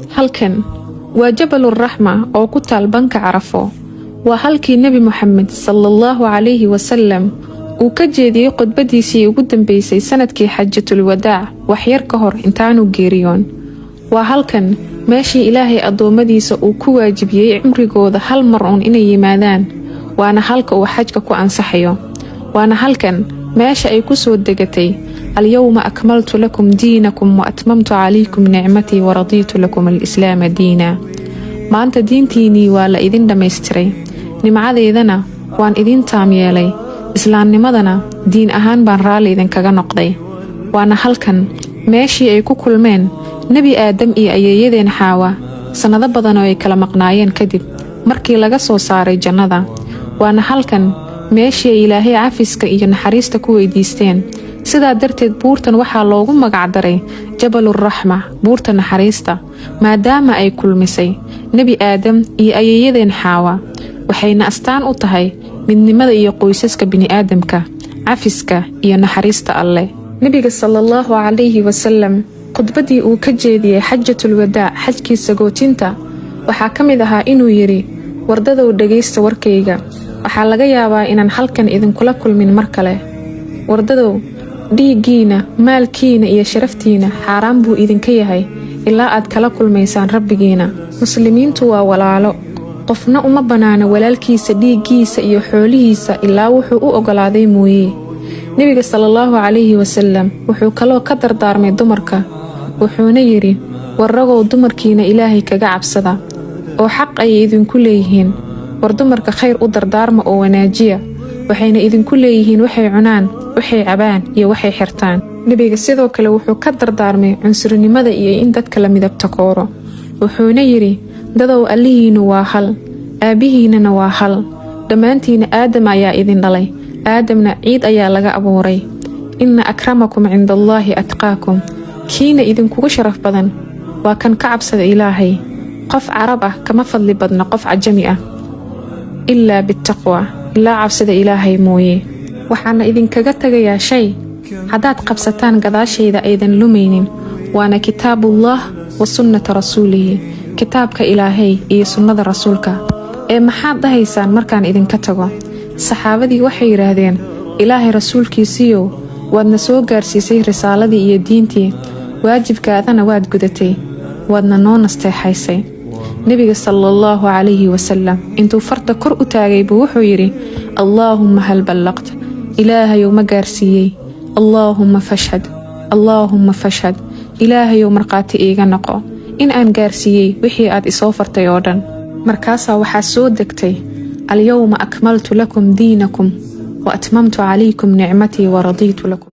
Halkan waa Jabaluraxma oo ku taal Banka Carafo. Waa halkii Nebi Moxamed sallallahu calayhi wasalam uu ka jeediyey khudbadiisii ugu dambeysay sanadkii Xajatul Wadaac, waxyar ka hor intaanu geeriyoon. Waa halkan meeshii Ilaahay addoommadiisa uu ku waajibiyey cimrigooda hal mar uun inay yimaadaan, waana halka uu xajka ku ansaxayo. Waana halkan meesha ay ku soo degatay "Alyawma akmaltu lakum diinakum wa atmamtu calaykum nicmatii wa radiitu lakum alislaama diina". Maanta diintiinnii waa la idin dhammaystiray, nimcadeydana waan idin taam yeelay, islaamnimadana diin ahaan baan raalli idinkaga noqday. Waana halkan meeshii ay ku kulmeen Nebi Aadam iyo ayeeyadeen Xaawa sannado badan oo ay kala maqnaayeen kadib markii laga soo saaray jannada. Waana halkan meeshii ay Ilaahay cafiska iyo naxariista ku weydiisteen. Sidaa darteed buurtan waxaa loogu magacdaray Jabaluraxma, buurta naxariista, maadaama ay kulmisay Nebi Aadam iyo ayeeyadeen Xaawa, waxayna astaan u tahay midnimada iyo qoysaska bini'aadamka, cafiska iyo naxariista Alleh. Nebiga sallallahu calayhi wasalam khudbaddii uu ka jeediyey Xajatul Wadaac, xajkii sagootinta, waxaa ka mid ahaa inuu yidhi: "Wardadow, dhegaysta warkayga. Waxaa laga yaabaa inaan halkan idinkula kulmin mar kale. Wardadow, dhiiggiina, maalkiina iyo sharaftiina xaaraan buu idinka yahay ilaa aad kala kulmaysaan Rabbigiina. Muslimiintu waa walaalo. Qofna uma bannaana walaalkiisa dhiiggiisa iyo xoolihiisa ilaa wuxuu u oggolaaday mooye." Nebiga sallallahu calayhi wasalam wuxuu kaloo ka dardaarmay dumarka, wuxuuna yidhi: "Warragow, dumarkiina Ilaahay kaga cabsada oo xaq ayay idinku leeyihiin. War dumarka khayr u dardaarma oo wanaajiya. Waxayna idinku leeyihiin waxay cunaan, waxay cabaan iyo waxay xirtaan." Nebiga sidoo kale wuxuu ka dardaarmay cunsurinimada iyo in dadka la midab takooro, wuxuuna yidhi: "Dadow, Allihiinnu waa hal, aabbihiinnana waa hal. Dhammaantiina Aadam ayaa idin dhalay, Aadamna ciid ayaa laga abuuray. Inna akramakum cinda Allaahi atqaakum. Kiina idinkugu sharaf badan waa kan ka cabsada Ilaahay. Qof Carab ah kama fadli badna qof Cajami ah, ilaa bitaqwa, ilaa cabsida Ilaahay mooye. Waxaana idinkaga tegayaa shay haddaad qabsataan gadaashayda aydan lumaynin, waana kitaabullah wa sunnata rasuulihi, kitaabka Ilaahay iyo sunnada Rasuulka. Ee maxaad dhahaysaan markaan idinka tago?" Saxaabadii waxay yidhaahdeen: "Ilaahay rasuulkiisiiyow, waadna soo gaarsiisay risaaladii iyo diintii, waajibkaadana waad gudatay, waadna noo nasteexaysay." Nebiga sallallahu calayhi wasalam intuu farta kor u taagay buu wuxuu yidhi: "Allaahumma hal ballaqt? Ilaahayow, ma gaarsiiyey? Allaahumma fashhad, Allaahumma fashhad. Ilaahayow, markhaati iiga noqo in aan gaarsiiyey wixii aad isoo fartay oo dhan." Markaasaa waxaa soo degtay: "Alyawma akmaltu lakum diinakum wa atmamtu calaykum nicmatii wa radiitu lakum."